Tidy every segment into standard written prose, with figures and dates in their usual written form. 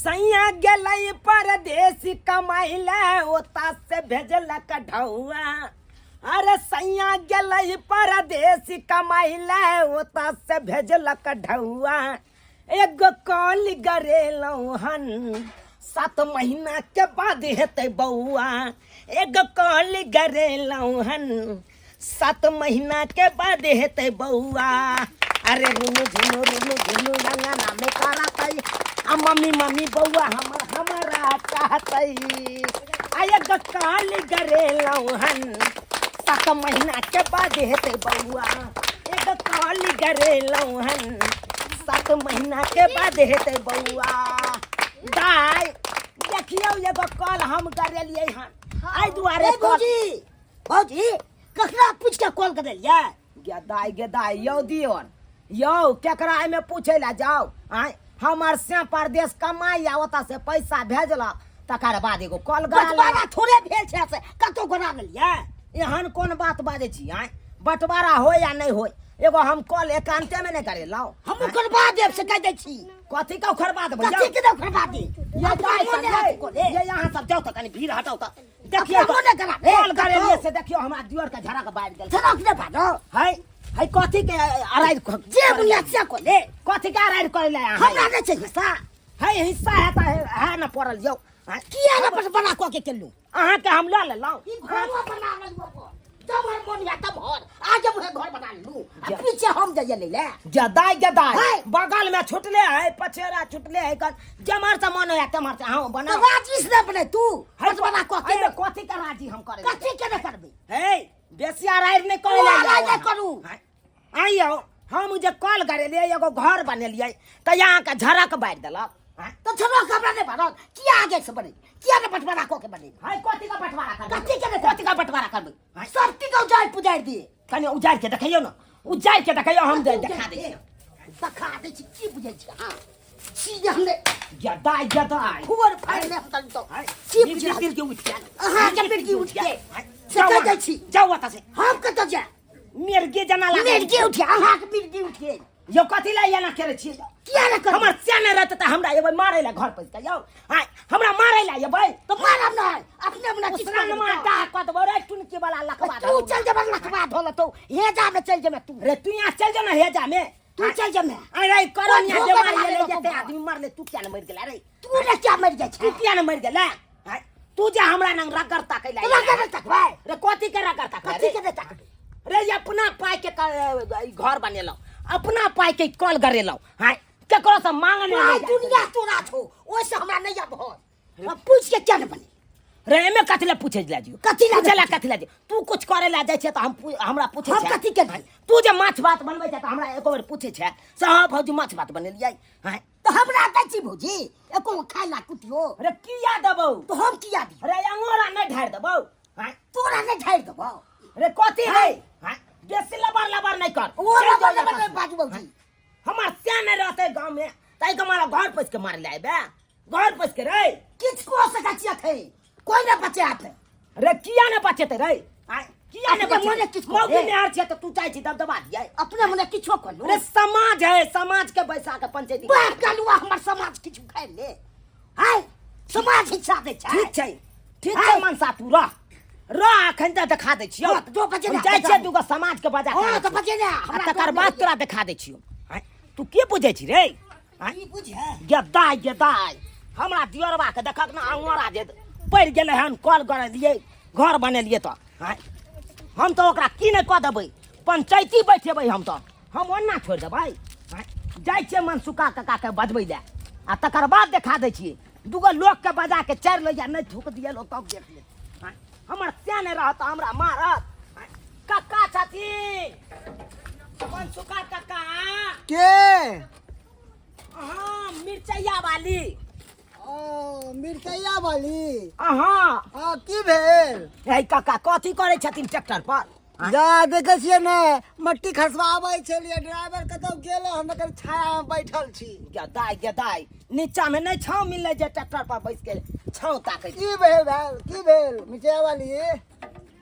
सैया गेलै परदेश कमाइ ले ओता से भेजलक ढौआ। अरे सैया गेलै परदेश कमाइ ले ओता से भेजलक ढौआ। एगो कॉल गरेलहुँ हन 7 महीना के बाद हेतै बौआ। एगो कॉल गरेलहुँ हन 7 महीना के बाद हेतै बौआ। अरे रुनु झुनु रुनु झुनु रंगना में करतै आ मम्मी मम्मी बौआ हमर हमरा कहतै। आ एगो कॉल गरेलहुँ हन 7 महीना के बाद हेतै बौआ। एगो कॉल गरेलहुँ हन 7 महीना के बाद हेतै बौआ। दाइ देखियौ एगो कॉल हम करेलियै हन। एहि दुआरे ए भौजी, भौजी ककरा पूछ के कॉल करेलियै? गे दाइ, गे दाइ, यौ दियोर, यौ केकरा एहिमे पूछै लए जाउ? आँय, हमर से परदेश कमाइ आ ओतऽ से पैसा भेजलक, तकर बाद एगो कॉल गरा लेलक। बंटवारा थोड़े भेल छै से कतौ गरा लेलियै? एहन कोन बात बाजै छी? आँय, बंटवारा होय या नहि होय, एगो हम कॉल एकांते में नहि करेलहुँ। हम उखड़बा देब से कहि दै छी। कथी के उखड़बा देबै? कथी के उखड़बा दी? ये दाइ सब, अपना मोने ये, कोले। ये यहाँ सब जाउ तऽ कनि भीड़ हटाउ तऽ। देखियौ अपना मोने करा दे। कॉल करेलियै से देखियौ हमरा दियोर के झड़क बाजि गेल। झड़क नहि बाजौ। है, है कथी के अराइर जे बुनिया से कोले। कथी के अराइर करै लए अहाँ? हमरा नहि छै हिस्सा। है हिस्सा है तऽ है, है ने पड़ल यौ। है। किया ने बस बना कऽ के केलहुँ? अहाँके हम लऽ लेलहुँ। ई घरो बना लेलहुँ अपन। जब हर मन या तब हर। आज जब है घर बना लू। आ जा। पीछे हम जाइए ले ले। जदाई, जदाई। है। बगल में छुटले है, पछेरा छुटले है, कन जमर से मन है तमर से हाँ बना। तो राजी से बने तू। है, बस बना कऽ के। एहिमे कथी के राजी हम करै? कथी के ने करबै? हे, बेसी अराइर नहि करै लए अराइर जाउ नहि अहाँ। करू। है। आइयौ, हम जे कॉल करेलियै एगो घर बनेलियै तऽ अहाँके झड़क बारि देलक। हैं? तऽ झड़क हमरा नहि बारत। किया आगे से बने? किया ने बंटवारा कऽ के बने? है, कथी के बंटवारा करबै? कथी के ने कथी के बंटवारा करबै? हैं? सब चीज उजाड़ि पुजारि दिए। कनि उजाड़ि के देखैयौ ने, उजाड़ि के देखैयौ, हम देखा दै छियै। देखा दै छी, की बुझै छी अहाँ? छी जे हमरे गदाइ, गदाइ। फुअर फाड़ि लेब तनि तऽ। हैं? की मिर्गी बुझै छी? तिर्गी उठि गेल। अहाँके मिर्गी उठि गेल। हैं? से कहि दै छी। जाउ ओतऽ से। हम कतऽ जायब? मिर्गी जेना लागै। मिर्गी उठि, अहाँके मिर्गी उठि गेल। यौ कथी लए एना करै छियै यौ? किया ने करबै? हमर से नहि रहतै तऽ हमरा एबै मारै लए घर पैस के यौ। आँय, हमरा मारै लए एबै? तऽ मारब नहि, अपने मने किछु उसरान करबै। मार डाह कऽ देबौ रे, टुनकी वाला लखवा तू धरौ। चल जेबै लखवा धो लेतौ, हेजा में चल जेबै तू। रे तू यहाँ चल जो ना हेजा में। तू चल जेबै। अरे करो कोन यहाँ धोखा बीमारी बना एलै, लेलकौ जते घर? आदमी मरले, तू किया ने मरि गेला रे? तू ने किया मरि जाइ तू छै? किया ने मरि गेला? आँय, तू जे हमरा नंग रगड़ ताकै ला तू रगड़ नहि तकबै। रे कथी के रगड़ ताकबै कथी रे? के नहि तकबै? रे ये अपना पाइ के घर बनेलहुँ, अपना पाइ के कल गरेलहुँ। हाँ, केकरो से मांगने पाइ नहि जाइ दुनिया तोरा छौ, ओहिसँ हमरा नहि आब होत। अब पूछ के किया नहि बने? रे एमे कथी लए पूछै लए जियो? कथी लए? पूछै लए कथी लए जियो? तू कुछ करे लए जाइ छै तऽ हमरा पूछै हम छै। कथी केलियै? तू जे माछ भात बनबै छै तऽ हमरा एको बेर पूछै छै से हँ भौजी माछ भात बनेलियै? हाँ। तऽ हमरा दै छी भौजी एको खाय ला कुटियो। रे किया देबौ? तऽ हम किया दियौ? रे अंगोरा नहि ढारि देबौ? हाँ। तोरा नहि ढारि देबौ। रे कथी रे? हाँ। हाँ। बेसी लबर लबर नहि कर। ओ चलि लबर जाउ लबर एतऽ नहि से। बाजू भौजी। हमर से नहि रहतै गाँव में ताहि के मारा घर पैस के मारे लए अयबै? घर पैस के रे? किछु कऽ सकै छी अखन, कोइ नहि बचेत। रे किया नहि बचेतै रे? आँय, किया नहि अपने बचेतै? मने किछु मौगी करे। मेहर छियै तऽ तू चाहै छी दबदबा दियै? अपने मने किछो करू। रे समाज है, समाज के बैसा के पंचायती। बाप कलुआ हमर समाज किछु उखाड़ि ले। आँय, समाज हिस्सा दै छै। ठीक छै, ठीक छै आँय। मनसा, तू रह रह, अखन तऽ देखा दै छियौ। हँ, तऽ जो बजेने हम जाइ देखा छियै दे। दूगो समाज के बजा के हँ, आनै तऽ छियौ। बजेने आ हमरा तकर डर बाद नहि तोरा देखा दै छियौ। आँय, तू के बुझै छी रे? आँय? की बुझै? गदाइ, गदाइ, हमरा दियरबा के देखक ने अंगोरा जे पड़ि गेलै हन, कल गड़ेलियै, घर बनेलियै तऽ आँय, हम तऽ ओकरा की नहि कऽ देबै, पंचायती बैठेबै हम तऽ, हम ओना छोड़ि देबै? आँय, जाइ छियै मनसुखा काकाके बजबै लए आ तकर बाद देखा दै छियै। दूगो लोकके बजा के 4 लोहिया नहि थूक दिए लोक तब देख ले। आँय, हमर से नहि रहत तऽ हमरा मारत। आँय, कक्का छथिन मनसुखा कक्का? के? हाँ, मिरचैया वाली। ओ मिरचैया वाली। अहाँ। हाँ, की भेल? हे काका, कथी करै छथिन ट्रैक्टर पर? जा देखै छियै ने, मट्टी खसबाबै छलियै, ड्राइवर कतौ गेल, हम एखन छाया मे बैठल छी। गदाइ, गदाइ, नीचा मे नहि छाँव मिललै जे ट्रैक्टर पर बैस के छाँव ताकै छी। की भेल भाई? की भेल मिरचैया वाली?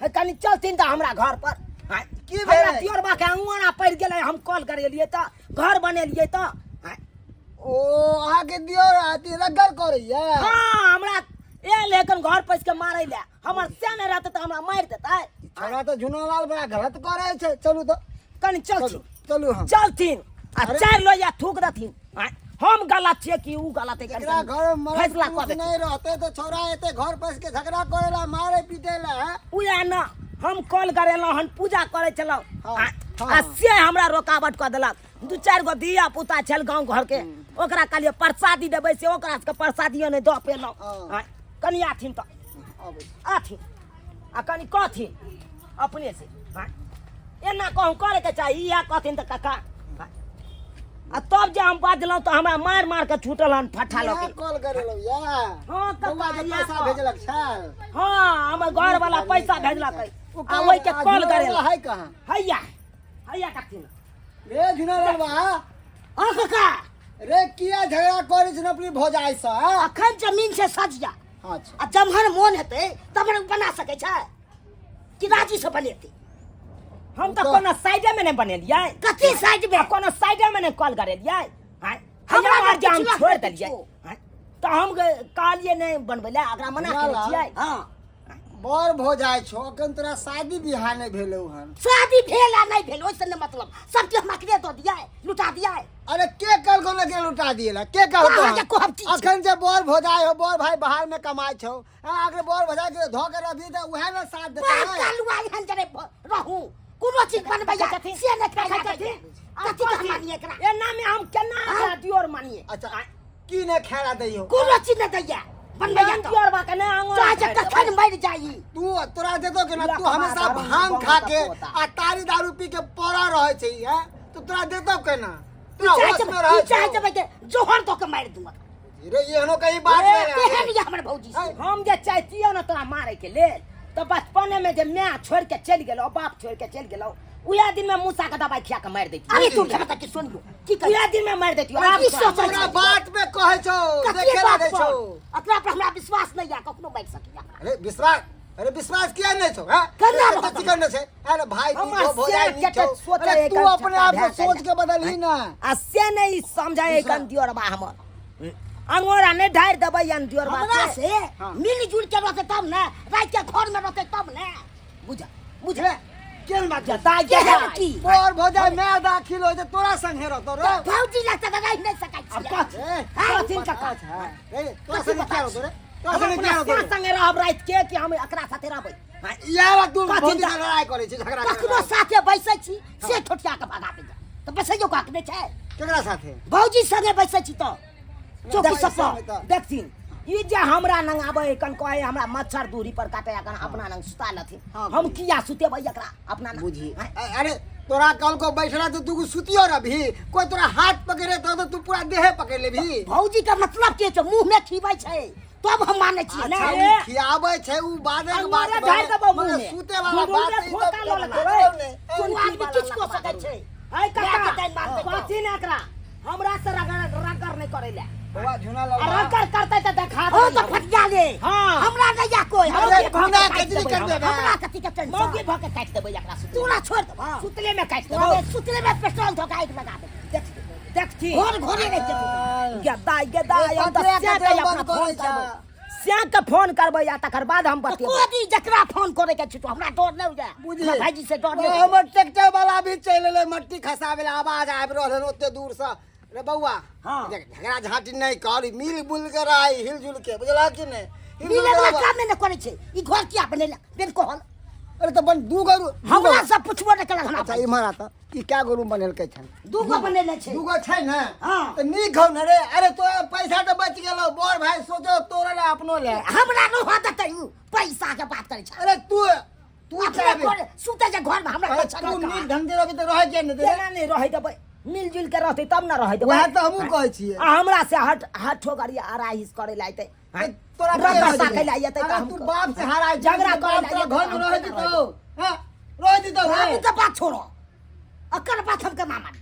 हे कनि चलथिन तऽ हमरा घर पर। हाँ, की हमरा भेल? दियोरबा के अंगोरा पड़ि गेलै, हम कॉल करेलियै तऽ घर बनेलियै तऽ। हाँ। ओ अहाँके दियर अथी रगड़ करैया? हाँ, हमरा ए लेकिन घर पैस के मारै ले, हमर से नहि रहतै तऽ हमरा मारि देतै। छोड़ा तऽ झुनालाल बड़ा गलत करै छै। चलू तऽ। कनि चलथिन। चलू हम। चलथिन आ अरे। चारि लोहिया थूक देथिन। आँय, हम गलत छियै कि ऊ गलत है? जेकरा घर में मरद फैसला कऽ पुरुष देथिन। नहीं रहते तो छोरा एते घर पैस के झगड़ा करेला, मारे पीटेला है। उएह न हम कॉल करेलहुँ हन, पूजा करै छलहुँ। हाँ, आ हाँ। आ से हमरा रोकावट कऽ देलक। दू चारि गो धिया पुता छल गाँव घरके, ओकरा कहलियै प्रसादी देबै, से ओकरा सबके प्रसादियो नहि दऽ पेलहुँ। हाँ। आँय, कनि आथिन तऽ। अबै। आथिन आ कनि कहथिन अपने से। आँय, एना कहूँ करैके चाही? इएह कहथिन तऽ काका। आँय, आ तब जे हम बजलहुँ तऽ हमरा मारि मारि के छूटल हन फट्ठा लऽ इएह के। कॉल करेलहुँ या? हाँ, काका, बौआ जे इएह पैसा कॉल। भेजलक छल? हाँ, हमर घर वाला पैसा भेजलक ओ आ ओहिके आ कॉल झुना करेलक। है कहाँ? हैया हैया कथिन। रे झुनालाल बा। हाँ काका। रे किया झगड़ा करै छै अपनी भौजाई से? हाँ? अखन जमीन से सज जा। अच्छा। आ जम्हर मोन हेतै तम्हर बना सकै छै कि राजी से बनेतै? हम तऽ कोनो साइडे में नहि बनेलियै। कथी साइड में? आ कोनो साइडे में नहि कॉल करेलियै। आँय, हमरा हमरा जे हम पिछला छोड़ि से देलियै। किछो। आँय, तऽ हम कहलियै नहि बनबै लए, एकरा मना केने ना, छियै। हाँ। बड़ भौजाई छौ, अखन तोरा शादी बियाह नहि भेलौ हन। शादी भेल आ नहि भेल ओहिसँ नहि मतलब, सबके हम अकरे दऽ दियै, लुटा दियै। अरे के कहलकौ ने के लुटा दिएला? के कहलकौ? अहाँके कहब की छै? अखन जे बड़ भौजाई हो, बड़ भाई बाहर में कमाइ छौ, हाँ, अगर बड़ भौजाई के धऽ के रहबी तऽ उएह ने साथ देतौ। बाप ने। कालुआ एहन जरे रहू कोनो चीज बनबैया छथिन। से नहि खाइ देखै जाइए। छथिन। कथी के हम मानिए एकरा? एना में हम केना एकरा दियोर मानिए? अच्छा, की नहि खाय ला दैयो? कोनो चीज नहि दैया बनबैया तऽ। दियोर बा के नहि आंगुर चाहे जे कखन मरि जाइ। तू तोरा देतो के ना? तू लखवा हमेशा दारू भांग बम खा के पोता। आ तारी दारू पी के पड़ा रहै छै हैं, तो तोरा देतो केना? तू तोरा चाहे होश में जब रहै तू चाहे छौ। जब के जोहर दऽ के मारि दूँ। रे एहनो कहीं बात ए, नहीं केहन ये हमर भौजी से? हम जे चाहतियो ने तोरा मारे के लेल तऽ बचपने में जे माय छोड़ के चलि गेलौ, बाप छोड़ के चलि गेलौ, उएह दिन में मूसा के दवाई खिया के मारि दैतियौ। अरे तू के बता कि सुनियो की कही? उएह दिन में मारि दैतियौ। अरे आब की तोरा सोचै मारि तोरा छी? दैतियौ। बात में कहै छौ, कथी देखे बात ला दै पर? छौ। एकरा पर हमरा विश्वास नहीं है, कखनो बैठ सकिया। अरे विश्वास, अरे विश्वास किया नहीं छौ? हैं? केना अरे रहत? कथी करने छै? अरे भाई तू हमर जो भौजाई से नीक केते छौ। सोचै अरे तू एकर अपने आप छक्का के सोच भए के बदलही ना। आ से नहीं समझे एखन दियोर बा हमर। अंगोरा नहीं ढारि देबै अन दियोर बा हमरा के। से हाँ। मिल जुल के रहते तब ने, रात के घर में रहते तब ने। बुझ बुझ केहन बात छै? दाइ के केहन दाइ। की? तोर भौजाई मैं दाखिल होइ छै तोरा संगे रहतो रे। भौजी लगता तऽ रहि नहि सकै आब छियै। कथी? ए, हाँ, कथी काका? रे तोरा कथी संगे बता किया रहतो रे? तोरा हम संगे अपना किया रहतो से रे? संगे रहब राति के कि हम एकरा साथे रहबै? हाँ, इएह बात तू कथी भौजी दा- से लड़ाई करै छै, झगड़ा करै कखनो छै। साथे बैसै छी से ठोठिया के भगा दैया, तऽ बैसैयो के हक नहि छै? केकरा साथे? भौजी संगे बैसै छी तऽ चौकी सब पर। देखथिन ई जे हमरा नंग आबै कन कहे हमरा मच्छर दूरी पर काटे, अखन अपना नंग सुता लथिन। हाँ, हम किया सुतेबै एकरा अपना नंग? बुझी हाँ? अरे तोरा कल को बैठला तो तू सुतियो रभी, कोई तोरा हाथ पकड़े तो तू पूरा देहे पकड़ लेबी। भौजी के मतलब के छै, मुंह में खीबै छै तब हम मानै छियै ने। अच्छा, ए। उ खियाबै छै उ बादे के बात अंगूरे ढारि देबौ मुँह मगर में। सुते वाला दुनू बात के ई खोता तऽ लऽ लेतौ ककरो रे। नहि। कोनो आदमी किछु कऽ सकै छै। है माय के टाइम काका, मारतै तऽ। कथी ने एकरा हमरा से रगड़ रगड़ नहि करै ले। बौआ झुना आ ललबा। रगड़ करतै तऽ देखा हो देबै तऽ हम। फटिया ले। हाँ। हमरा नहि या कोई। अरे मौगी भऽ झुना के काटि कजरी देबै कर हम। देबै। हमरा कथी के टेंशन? मौगी भऽ के काटि देबै एकरा सुतले। तोरा छोड़ देबौ। सुतले में काटि तोरा देबौ। सुतले में पेट्रोल धोखा आगि लगा देबै। देख देखथिन। घर घरे रहि जेतौ। गेदा गेदा ए, हम तऽ ककरा श्याके ककरा अपना बंद फोन करै छै? करबै, श्याके फोन करबै आ तकर बाद हम तऽ बतेबै। कोदी जकरा फोन करे के छै, तो हमरा डर नहि होइए। बुझी। हमरा भाईजी से डर नहि ओ होइए। हमर ट्रैक्टर वाला भी चलि एलै मट्टी खसाबै लए, आवाज आबि रहल हन ओते दूर से। रे बौआ, हाँ। देख, झगड़ा झांटी नहि कर, मिल बुल के रह, हिल जुल के, बुझलह कि नहि? हिल जुल मिले के वाला रहब। कामे नहि करै छै। ई घर किया बनेलक बिन कहल? अरे तऽ बन दू गो दू हमरा गो। से पुछबो नहि केलक हमरा। अच्छा इम्हर आता, ई कै गो रूम बनेलकै छन? दू गो बनेने छै। दू गो छै ने? हाँ। तऽ नीक हौ ने रे। अरे तो पैसा तऽ बचि गेलौ, बड़ भाई सोचो तोरे ले अपनो ले। हमरा रहऽ देतै उ? पैसा के बात करै छै। अरे तू तू अपने चाहबे। घर सुते जे घर में हमरा अरे टेंशन तू नहि नीक कहाँ। ढंग से रहबी तऽ रहै किया नहि देबै? केना नहि रहै देबै? मिलजुल के रहतै तब ने रहै देबै। वएह तऽ हमहूँ कहै छियै। आ हमरा से हट हठो गरी अराहिस करै लए अयतै, ए, तोरा के रगड़ रहै साकै देबै? लए अयतै तऽ अगर हम तू बाप से हराइ छी, झगड़ा तऽ करै बाप लए तोरा अयतै घर तऽ में हम रहै केना देतौ? हाँ, रहै देतौ रे? बाबू के बात छोड़ो, अकर बात हम केना मानबै?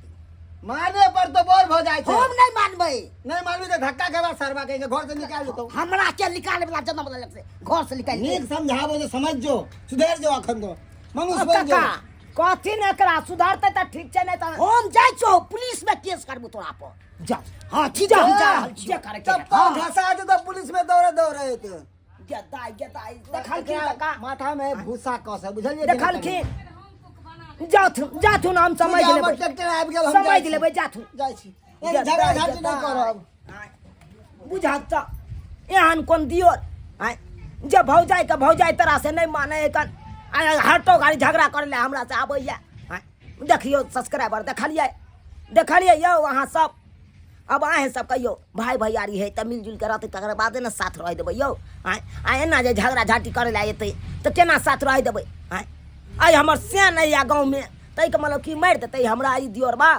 माने पर तो बोर भऽ जाइ छै। हम नहि मानबै। नहि मानबी तऽ धक्का के बाद सरवा के घर से निकाल देतौ। हमरा के निकाले वाला जन्म लेलक से घर से निकालि नीक समझाबो जे समझ जो, सुधरि जो, अखन तो मनुष्य बनि जो। काका कथी ने एकरा सुधरतै तऽ ठीक छै, नहि तऽ हम जाइ छौ पुलिस में केस करबो तोरा पर। जा। हाँ ठीक है, हम जा रहल छी। जे करे के है। चप्पल घसा दे तो पुलिस में दौड़े दौड़े तो गेदाइ गेदाइ देखलखिन तऽ का माथा में भूसा कस है, बुझलियै कि नहि? देखलखिन, जाथुन जाथुन, हम समझ ठीक है, हमर लेबै। ट्रैक्टर आबि गेल, हम समझ जाइ छी। लेबै, जाथुन। जाइ छी, एक झगड़ा झाँटी नहि करब। बुझत तऽ एहन कोन दियौ आँय जे भौजाइके भौजाइ तोरा से नहि मानै एखन आइ हटो गाड़ी झगड़ा करै लए हमरा से आबैया आँय। देखियौ सब्सक्राइबर, देखलियै देखलियै यौ अहाँ सब। अब अहेँ सब कहियौ, भाय भैयारी है तऽ मिलजुल के रहतै तकर बादे ने साथ रह देबै यौ आँय। आ एना जे झगड़ा झाँटी करै लए एतै तऽ केना साथ रह देबै आँय? आइ हमर सैन नहि यऽ गाँवमे, ताहिके मतलब कि मारि देतै हमरा ई दियोरबा।